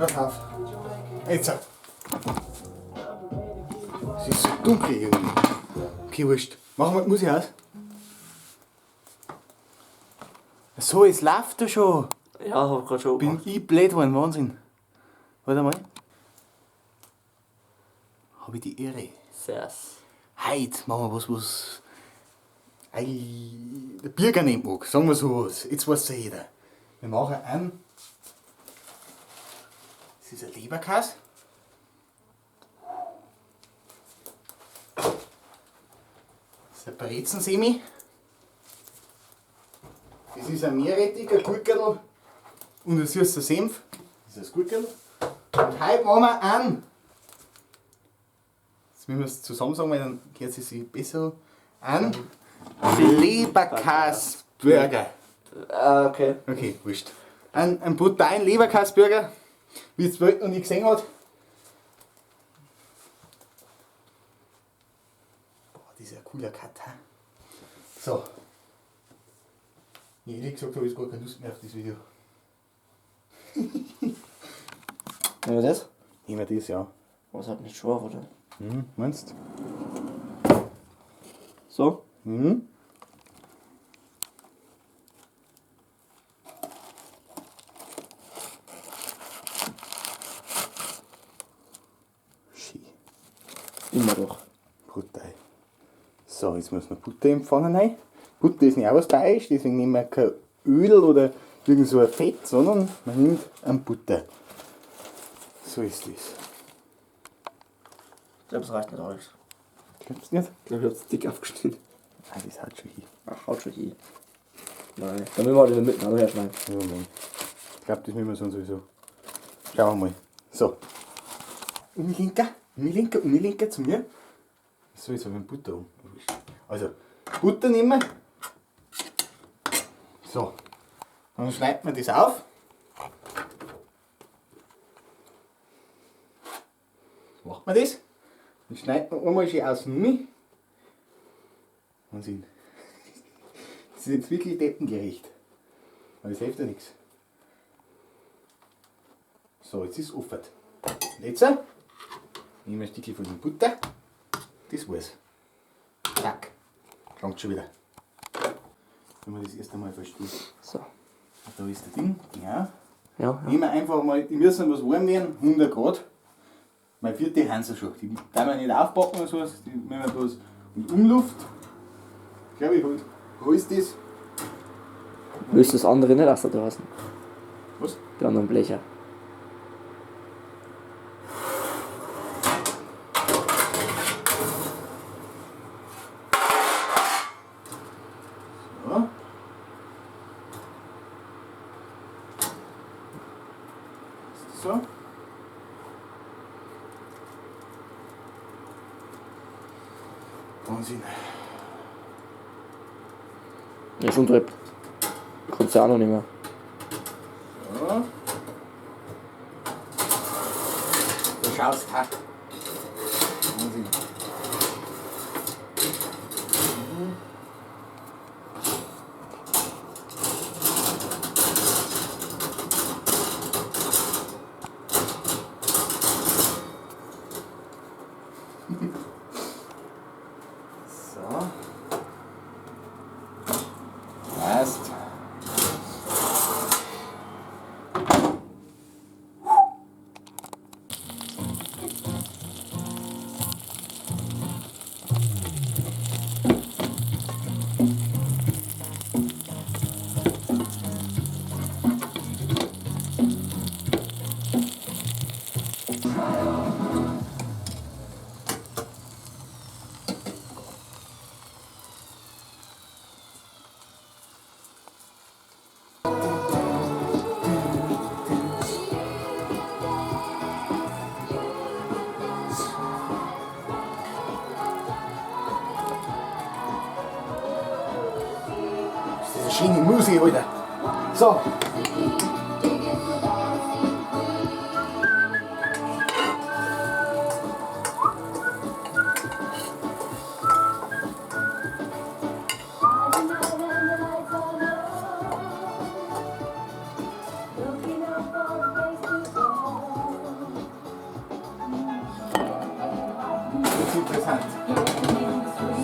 Pass auf. Jetzt. Es ist so dunkel irgendwie. Okay, wurscht. Machen wir die Musik aus. So, es läuft ja schon. Ja, hab grad schon Bin gemacht. ich blöd geworden, Wahnsinn. Warte mal. Hab ich die Ehre. Servus. Heute machen wir was, was eigentlich der Bürger nicht mag. Sagen wir so was. Jetzt weiß ja jeder. Wir machen einen. Das ist ein Leberkäse. Das ist ein Brezensemi. Das ist ein Meerrettich, ein Gurkerl und ein süßer Senf. Das ist ein Gurkerl. Und heute machen wir einen. Jetzt müssen wir es zusammen sagen, weil dann gehört es sich besser an. Leberkäse-Burger. Ah, okay. Okay, wurscht. Ein brutalen Leberkäse-Burger, wie es die Welt noch nie gesehen hat. Boah, das ist ein cooler Cut. Hä? So. Ehrlich gesagt habe ich jetzt gar keine Lust mehr auf das Video. Nehmen wir das? Nehmen wir das, ja. Was halt nicht scharf, oder? Mhm, meinst du? So? Mhm. Schön. Immer doch. Brutal. So, jetzt müssen wir Butter empfangen. Rein. Butter ist nicht auch was bayerisch, deswegen nehmen wir kein Öl oder irgend so ein Fett, sondern man nimmt ein Butter. So ist das. Ich glaube, es reicht nicht alles. Glaubst du nicht? Ich glaube, ich hab's dick aufgeschnitten. Ah, das hat schon hin. Ach, haut schon hin. Nein. Dann müssen wir halt in der Mitte noch herschneiden. Ja, Mann. Ich glaube, das müssen wir sonst sowieso. Schauen wir mal. So. Umlinker, umlinker, umlinker zu mir. So, jetzt habe ich Butter um. Also, Butter nehmen. So. Dann schneidet man das auf. So macht man das. Dann schneidet man einmal schön außen rum. Wahnsinn. Das ist jetzt wirklich deppengerecht. Aber das hilft ja nichts. So, jetzt ist es offen. Und jetzt nehmen wir ein Stückchen von der Butter. Das war's. Zack. Klangt schon wieder. Wenn man das erst einmal versteht. So. Da ist das Ding. Ja. Ja, ja. Nehmen wir einfach mal, die müssen was warm werden, 100 Grad. Mein vierte haben sie schon. Die darf man nicht aufpacken oder sowas. Die müssen wir bloß mit Umluft. Ich glaube, ich hol das. Willst du das andere nicht aus der draußen? Was? Die anderen Blecher. So. Ist das so? Wahnsinn. Ja, schon halb. Kannst du auch noch nicht mehr. So. Da schaust du. Wahnsinn. So. Passt. Das ist eine schöne Musik, Alter. So. interessant.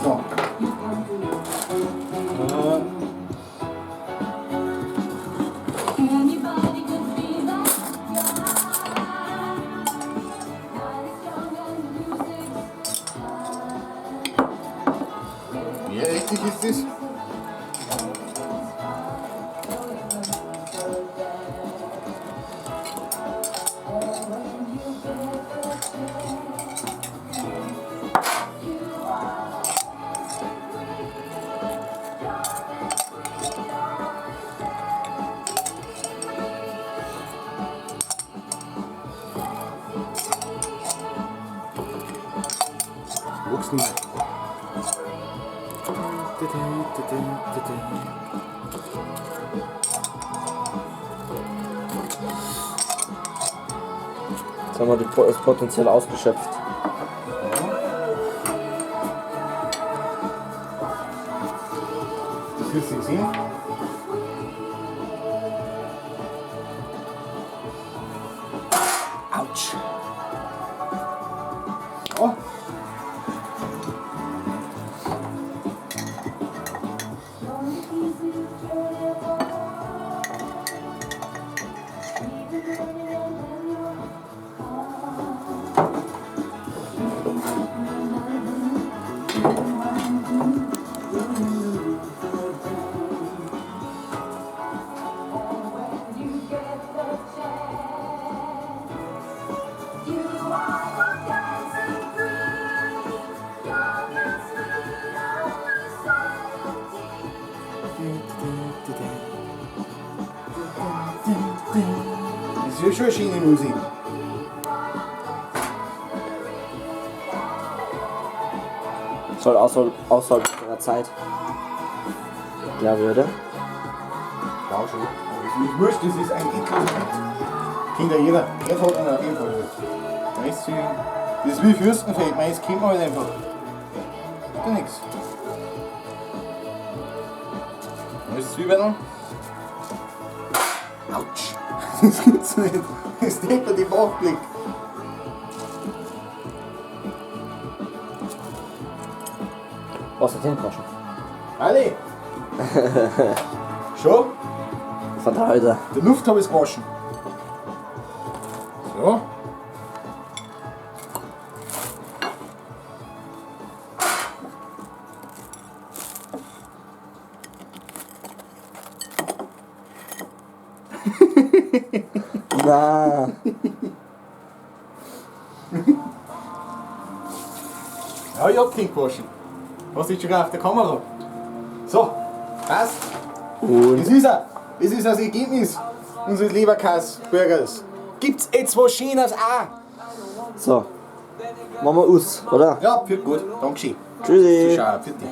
So. Ja, richtig ist das. Wuchs nicht. Jetzt haben wir das Potenzial ausgeschöpft. Das wirst du gesehen. Autsch. So. Das ist ja schon eine schöne Musik. Soll außerhalb unserer Zeit. Glaube ich, oder? Ja, schon. Aber das ist wurscht, das ist ein endloser Hit. Kennt ja jeder. Er hat einen auf jeden Fall. Das ist wie Fürstenfeld, meins kennt man halt einfach. Ist ja nix. Neues Zwiebeln. Autsch! Das gibt's nicht. Das deppert im Bauchblick. Was hat hingewaschen? Alle! Schon? Von der Alter. Der Luft habe ich gewaschen. So. Na. Ja, ich hab den gewaschen. Hast du schon auf der Kamera? So, passt. Und Das ist er. Das ist das Ergebnis unseres Leberkäse-Burgers. Gibt's jetzt was Schönes auch? So, machen wir aus, oder? Ja, wird gut. Dankeschön. Tschüssi. Zuschauer, für dich.